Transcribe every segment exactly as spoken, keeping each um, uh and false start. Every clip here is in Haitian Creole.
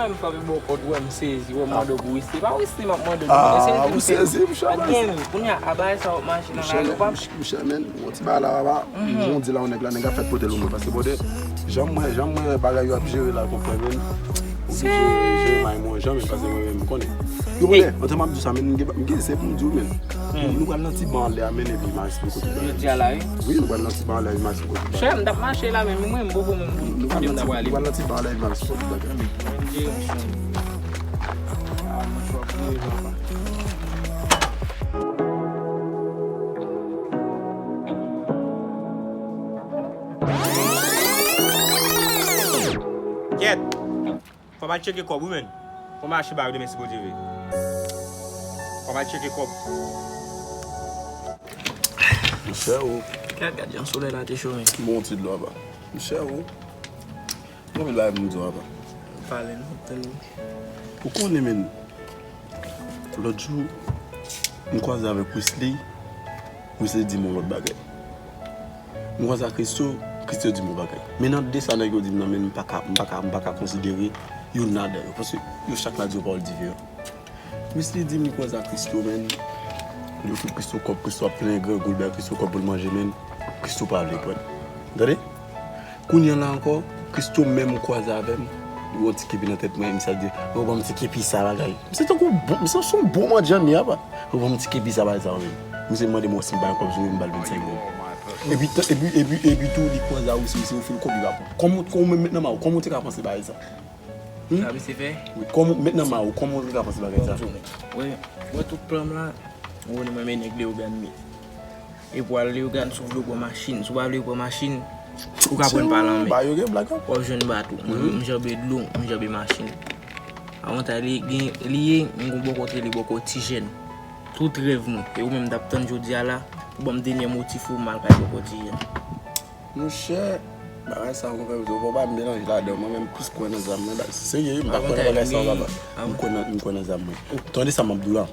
M frape bò pòt, wè m sezi, wè m mande w pou Wesley. Pa Wesley m ap mande w, non, e se li ki m sezi, m chè, pa t gen lòt. Kounye a, a bagay sa w ap mache nan kay ou pa. M chè, men, yon ti bagay la, papa. M di la, yon nèg la, nèg la fèk pote l pou mwen, paske, bòdè, jan m wè, jan m wè bagay yo ap jere la, konprann, men, ou ki jere, jere may mwen, jan men, paske mwen menm, m konnen. Yo, bòdè, antan m ap di w sa, men, m gen, m gen, se pou m di w, men. Nou pral nan ti ban anlè a, men, epi m a eksplike w tout bagay. Jodi a la, wi. Wi, nou pral nan ti ban anlè a, epi m a eksplike w tout bagay. Chè, m t ap mache la, men mwen, m poko menm kote m t ap prale. Nou pral nan ti ban anlè a, epi m a eksplike w tout bagay. Mwen, m jere m, chè. Ah, mwen, chwa pou mwen, papa. Kèt! Fò m al tcheke kòb wi, menn. Fò m al achte bagay demen si Bondye vle. Fò m al tcheke kòb. Monchè o. Gad, gad jan solèy la te cho, menn. Bon ti dlo aba. Monchè o. Gen anpil bagay pou m di w aba. Pale non, tande. Ou konnen, menn. Lòt jou, m kwaze avèk Wesley. Wesley di m yon lòt bagay. M kwaze ak Christo, Christo di m yon bagay. Men nan de sa nèg yo di m nan, men m pa ka, m pa ka, m pa ka konsidere youn ladan yo. Paske yo chak la di yon pawòl diferan. Wesley di m li kwaze ak Christo, men li ofri Christo kòb, Christo ap plenyen grangou, li bay Christo kòb pou l manje, men Christo pa vle pran. Tande? Kounye a la ankò, Christo menm kwaze avè m. Li wè yon ti kepi nan tèt mwen, misye ap di, "Yo, ban m ti kepi sa bagay." Misye tankou bon, misye se yon bon mandyan li ye, apa. "Yo, ban m ti kepi sa bagay sa menm." Misye mande m si m pa gen kòb sou mwen, m ba l vennsenk goud. Epi, epi, epi, epi tou, li kwaze a wi, si misye ofri l kòb, li pa pran. Kòman, kòman, men nan ma ou, kòman ou te ka panse bagay sa? Hmm? Sa misye fè? Wi, kòman, men nan ma ou, kòman ou te ka panse bagay sa? Wè, wè tout plan m la, mwen, mwen, men nèg Leyogàn li. E pou al Leyogàn, si w vle w pran machin. Si w pa vle w pran machin, ou ka pran pa lanmè. Ba yo gen blag ankò. W ap jwenn bato. Mwen, m janbe dlo, m janbe machin. Avantay li gen, li ye, m gon bòkò te rele bòkò Tijèn. Tout rèv mwen. E ou menm m t ap tann jodi a la, pou ban m dènye motif ou m al kay bòkò Tijèn. Monchè, bagay sa ankò fè m di w, fò pa m melanje ladan. Mwen menm plis kwè nan zam mwen. Serye, m pa kwè nan bagay sa ankò. M kwè nan, m kwè nan zam mwen. Tande sa m ap di w la.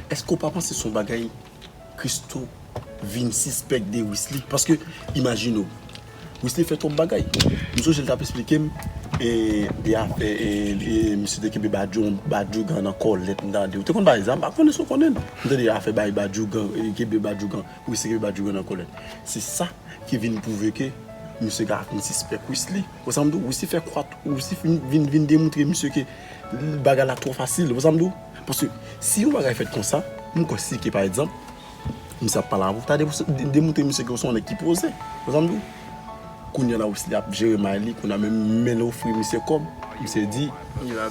Èske w pa panse se yon bagay Christo vin sispèk de Wesley. Paske, imajine w, Wesley fè twòp bagay. M sonje l t ap esplike m, e, de afè, e, e, misye te kenbe Badjou, Badjougan nan kòlèt, m tande. Ou te konn bagay sa? M pa konnen si w konnen l. M tande afè bay Badjougan, e, kenbe Badjougan. Wesley kenbe Badjougan nan kòlèt. Se sa ki vin pwouve ke misye ka vin sispèk Wesley. Ou sa m di w, Wesley fè kwat, Wesley vin, vin, vin demontre misye ke bagay la twò fasil. Ou sa m di w? Paske si yon bagay fèt konsa, m kwè si ke, pa egzanp, misye ap pale avè w, ta de-, demontre misye ke w se yon nèg ki poze. Ou sa m di w? Kounye a la, Wesley ap jere may li, kounye a menm men l ofri misye kòb, misye di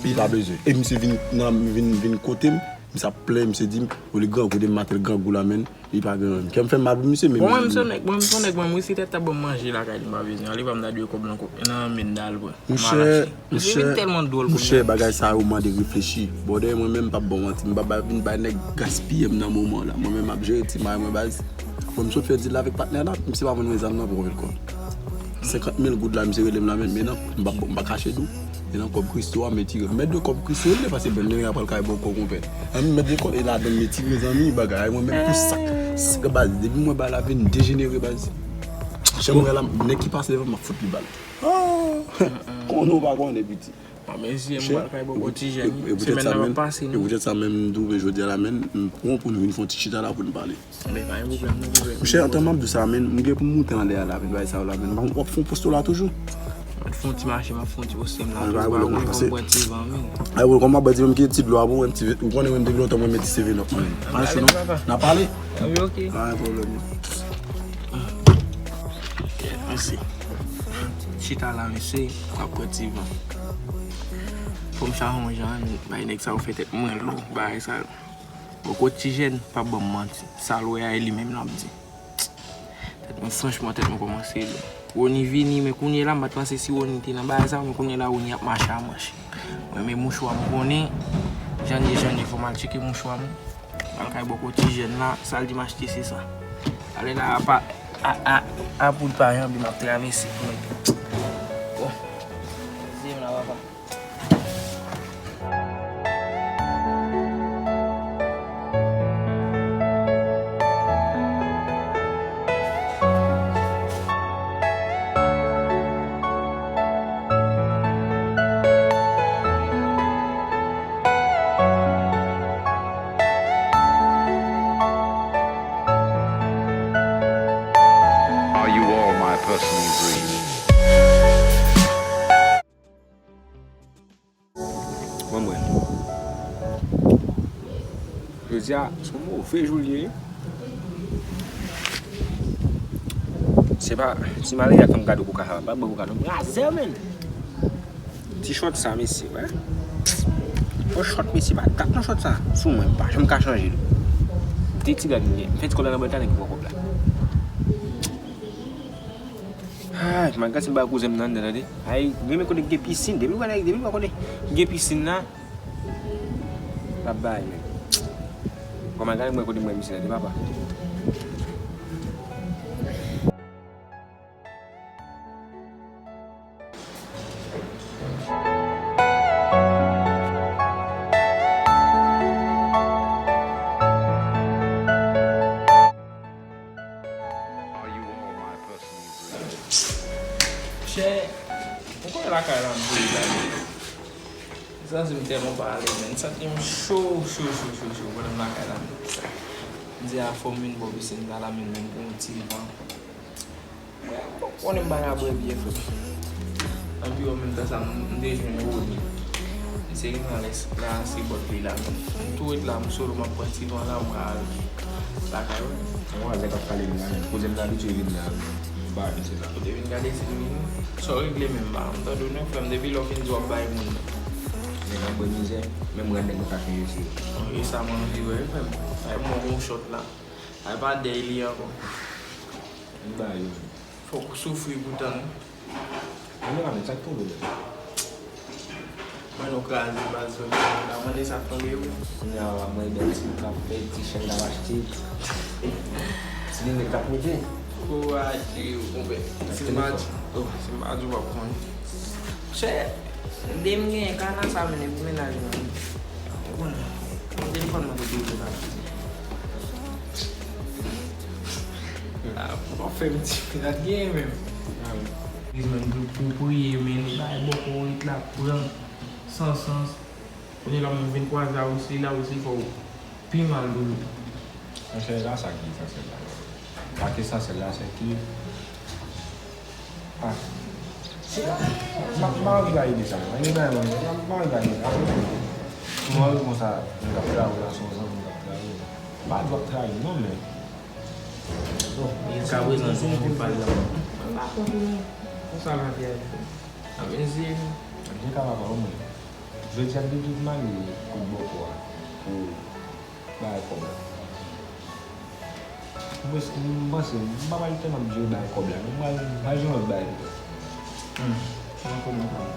li pa bezwen. E misye vin nan, vin, vin kote m, misye ap plenyen, misye di m, olye grangou de m maten l grangou la, men li pa gen anyen. Kè m fè m mal pou misye, men. Bon, mwen, m se nèg, mwen, m se nèg, mwen, m resi tèt tab, ban m manje lakay li, m pa bezwen. Ale, pa m ta dwe kòb nan ko-, nan men l dal, bro. Monchè, monchè, bagay sa yo mande reflechi. Bòdè, mwen menm, m p ap ba w manti, m p ap ba, vin bay nèg gaspiye m nan moman la. Mwen menm, m ap jere ti may mwen, baz. Bon, m sot fè dil la avèk patnè la, misye pa vann mwen zam nan pou konbyen kòb? Senkant mil goud la, misye rele m la, men, men non, m pa, m pa kache di w. Men nan kòb Christo a, m retire. M mèt de kòb Christo, li pase bèl nèg la pral kay bòkò konpè. An, m mèt de kòb, e ladan m retire, zanmi, bagay mwen menm pou sak. Sak baz, depi mwen bay la vin dejenere, baz. Chan mwen la, nèg ki pase devan m, m ap fout li bal. Ah! Konnen w pa konnen, piti. Mwen, men zye m pral kay bòkò Tijèn. Semèn nan ap pase, non? E poutèt sa menm, m twouve jodi a la, men, m pran pou nou vin fè yon ti chita la pou nou pale. Men pa gen pwoblèm, non, pwoblèm. Monchè, antan m ap di w sa, men, m gen pou m moute anlè a la, vin bay sa yo la, men. W ap fè yon posto la toujou? Mwen fè yon ti mache, m ap fè yon ti poste m la toujou. Mwen konn pran ti van, men. Ay, wè, kòman m ap di, menm ki ti dlo a pou mwen, ti, ou konnen, mwen, depi lontan, mwen, meti seven up, men. Mache, non? N a pale? Wi, ok. Pa gen pwoblèm, non. Ok, mèsi. Chita la, mesye, m ap pran ti van. Fò m chache yon jan, bay nèg sa yo fè tèt mwen lou, bagay sa yo. Bòkò Tijèn, p ap ban m manti. Sa l wè a, e li menm l ap di. Tèt mwen, franchman, tèt mwen kòmanse lou. Rony vini, men kounye la, m pa t panse si Rony te nan bagay sa, men kounye la, Rony ap mache a manch. Mwen, men mouchwa m konnen, jan n ye, jan n ye, fò m al tcheke mouchwa m. M al kay bòkò Tijèn la, sa l di m achte, se sa. Talè la, apa, a, a, a poud pa janbe, m ap travèse pou mwen. Bon. Zye m la, papa. Jodi a, se yon move jou l ye. Se pa, ti malere a k fè m gade w pou ka sa, pa ban w kado, m raze w, menn. Ti chòt sa, mesye, wè. Yon chòt, mesye, pa dat non chòt sa. Sou mwen, m pa janm ka chanje l. De ti rad m gen. M fè ti kòb la nan bwèt la, nèg pran kòb la. Ay, malgre se m ba kouzen m nan anndan, tande. Ay, renmen kote k gen pisin. Depi w wè nèg, depi w wè kote k gen pisin la, l ap bay, men. Kòman gade mwen kote mwen misye la, de papa. Chè, ou konnen lakay la m dwe la. Zanmi m tèlman pa ale, men m santi m cho, cho, cho, cho, cho, pandan m lakay la. M di a fò m vin bò pisin la, la, men m vin pran yon ti van. Mwen, ou konnen m pa ka bwè byè, frè m. Anpi an menm tan sa, m, m te jwenn Rony. Misye gen nan lès la, se bòt li la. M tou ret la, m solo, m ap pran ti van la, m pral lakay ou. Yon wazè k ap pale m la, men koze m t abitye vin la, m pa vin se sa. Ou te vin gade si m vini. Sa w regle menm, pa m tande w non, frè m, depi lè w fin di w ap bay moun nan. Nèg ap bwè mizè, menm rad nèg mwen ka kenbe sou yo. E sa m anvi wè, frè m. Ay, mwen gon chòt la. Ay, pa dèy li ankò. M ba yo. Fòk ou soufri pou tann. Mwen pa met sa k tonbe la. Mwen nou kraze baz yo. Mwen mande sa k tonbe wi. Kounye a w ap mande ti k ap fè ti chen k ap achte. Ti linèt k ap mete. Kouraje w, konpè. Si m pa di, oh, si m pa di w p ap konn. Chè, de m genyen kana sa mennen pou mennaj mwen. Ou konnen. Telefòn mwen te peye la. Ah, w ap fè m ti finat gen menm. Li menm pou, pou priye, men li bay bòkò rit la pran san sans. Kounye la menm vin kwaze a Wisly la, Wisly fè w pi mal toujou. Monchè, e pa sa ki esansyèl la. Sa ki esansyèl la, se ke Ah. Si, m pa, m pa anvi ba ide sa. Anvi ba, m pa anvi ba ide sa. Mwen konsa, mwen t ap trayi w la, se yon zanmi m t ap trayi w. M pa di w ap trayi non, men. Bon, jiska prezan, se yon pale la. M pa kont ou non. Konsa lavi a ye. Ap enziye nou. Byen ka papa, omwen. Jodi a, m te tout male kout bòkò a. Pou bagay kòb la. M panse, m panse, m pa pral tèlman byen bay kòb la, men m pral, m pral jwenn lòt bagay petèt. Hmm, m konprann.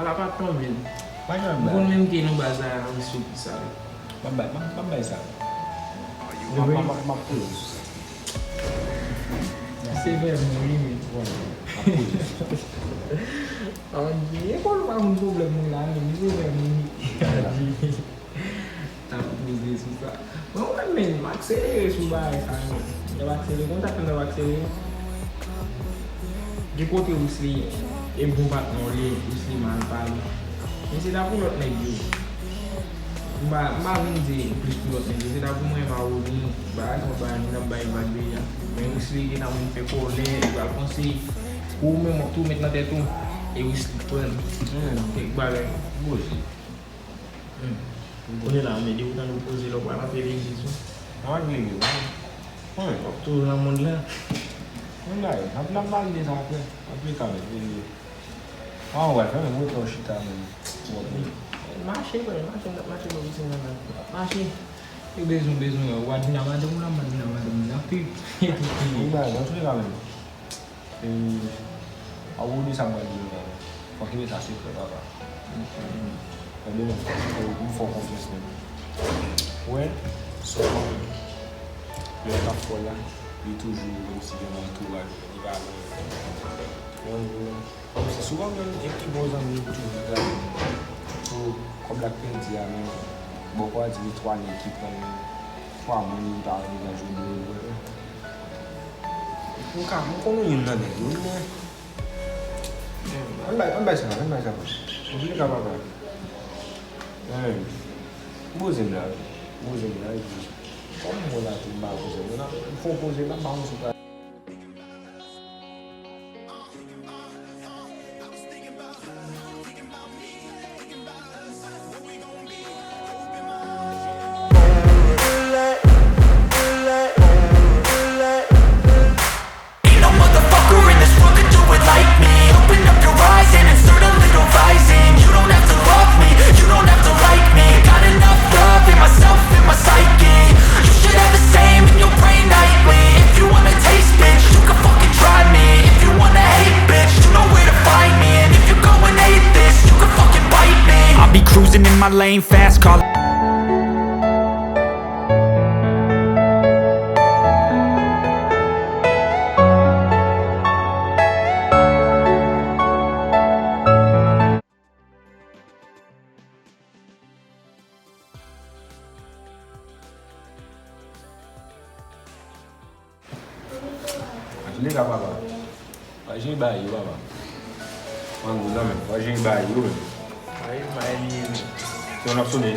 Ala pa tonbe. M pa jwenn lòt bagay. M konn menm ke nou ba sa anvi sou ki sa. M ap bay, m ap, m ap bay sa. M ap, m ap, m ap, m ap poze sou sa. Se vrèman wi, men. M ap poze sou sa. Ann, e pa nou pa konn pwoblèm mwen la, men se vrèman wi. T ap poze sou sa. Mwen, mwen menm, m akselere sou bagay sa yo. M t ap akselere, konn sa k fè m t ap akselere? Gen kote Wisly e bon patnè w li, Wisly mal pale. Men se ta pou lòt nèg yo. M pa, m pa vin di plis pou lòt nèg yo. Se ta pou mwen, Mawomi, bagay sa w bay, moun ap bay vag deja. Men Wisly gentan vin fè kòlè, li pral panse pou ou menm w ap tou met nan tèt ou. E Wisly pran kèk bagay. Boze. Hmm. Kounye la, men depi w tande w poze la, w pral antre legliz wi. Mwen legliz, wi. Wi. W ap toujou nan mond lan. Mwen la, n ap, n ap valide sa apre. Anpil ka mèt vini. An, w al fè menm, w ret la w chita menm. W ap vini. Mache, frè, mache, n ap mache bò pisin nan la. Mache. Yo bezwen, bezwen, w al vin a madanm ou la, m al vin a madanm ou la. Pi, pi, pi. Mwen la, nan tou leka menm. E, a ou de sa mwen di yo la. Fò kenbe sa sekrè, papa. Tande non, m fè w konfyans menm. Wè, souvan, lè l t ap fè w la, li toujou menm si gen yon antouraj, li pa lwen. Yon jou, kòmsi souvan menm, e pi bon zanmi, li toujou travay pou kòb la k pèdi a, men bòkò a di li twa nèg ki pran l, twa moun li pa anvi nan jodi yo. M ka, m konnen youn nan nèg yo, wi, men. Ann bay, ann bay sa, ann bay sa. Anpil ka papa. Men, poze m la, poze m la, epi, kòm mwen la tou, m pa poze m la, m fè w poze m la, m pa konn si w ka. Lane fast car. Anjelika, papa. Pa jere bagay yo, papa. Mwen gou nan men. Pa jere bagay yo, men. Bagay yo, bagay li ye, men. Se yon ap sonnen.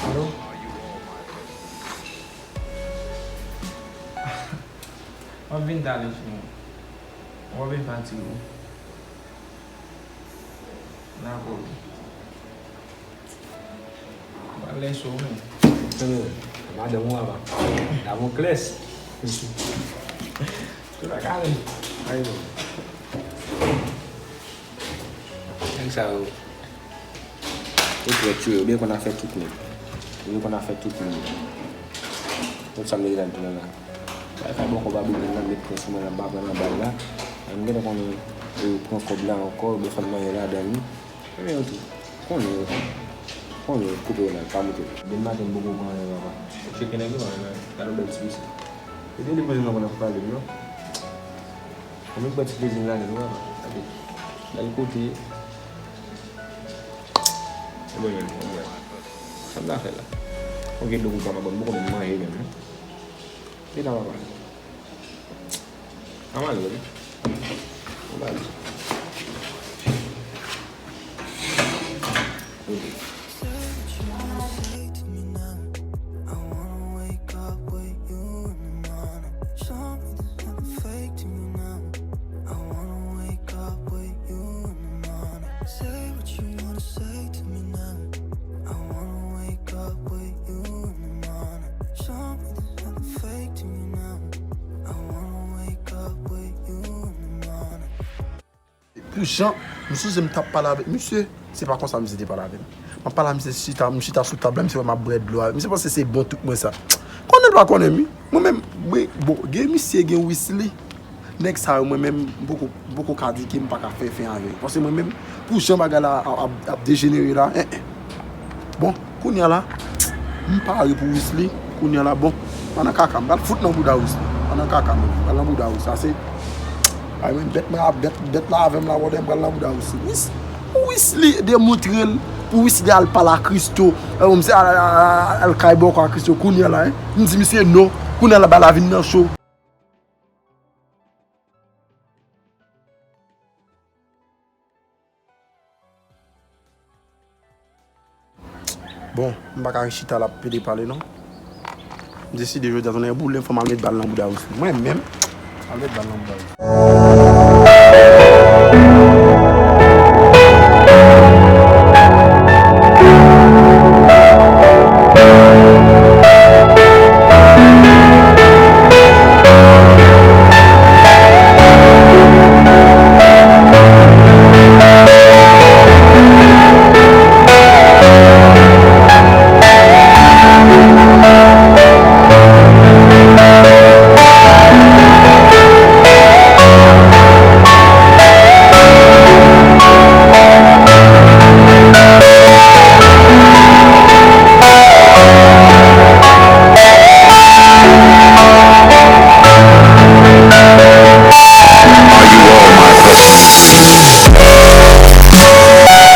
Alo? W ap vin talè, cheri. W ap vin fatige w. Dakò. Pale sou men. Madanm ou ava. Damoklès. Tou la kale. Ayi non. Nèg sa yo. Yo trèt yo, yo byen konn afè tout nèg. Yo byen konn afè tout moun. Tout sa m te gentan di nou la. Sa fè bon kòb a boubèn nan, met pran sou mwen nan, m pa pran nan bal la. M gentan konnen yo pran kòb la ankò, yo byen fè m manje ladan li. Ebyen, yo tou. Konnen yo. Konnen yo koupe yo nan, pa moute. Demen maten, m poko pran anyen, papa. Ou tcheke nèg yo, gade yon bèl ti mesye. E de li bezwen nan konn ap pale, non? Ann nou pran ti plezi n ladan nou, papa. Gade. Bèl kote. E bon, menm, bon, bon. Sa m ta fè la? Ok, donk ou pa bon, m poko menm manje menm, non? E la, papa. An ale wi. An ale. Pou jan m sonje m t ap pale avèk misye, se pa konsa misye te pale avè m. M ap pale a misye chita, m chita sou tab la, misye wè m ap bwè dlo a. Misye panse se bon trik mwen sa. Konnen l pa konnen m, wi. Mwen menm, wi, bon, gen misye, gen Wisly. Nèg sa yo, mwen menm, m poko, m poko ka di ke m pa ka fè fen avè yo. Paske mwen menm, pou jan bagay la ap, ap, ap dejenere la, en, en. Bon, kounye a la, m pare pou Wisly. Kounye a la, bon, pa nan kaka, m pral fout nan bouda Wisly. Pa nan kaka, non, m pral nan bouda Wisly. Sa se, ay, mwen, bèt mwen a, bèt, bèt la avè m la, wòdè, m pral nan bouda Wisly. Wis-, Wisly demontre l, pou Wisly al pale a Christo. E, misye al, al, al, al kay bòkò a Christo, kounye a la, en. M di misye non, kounye a la, bagay la vin nan cho. Bon, m pa ka ret chita la ap pede pale non. M deside jodi a jounen boule, fò m al met bal nan bouda Wisly. Mwen menm, al met bal nan bouda Wisly.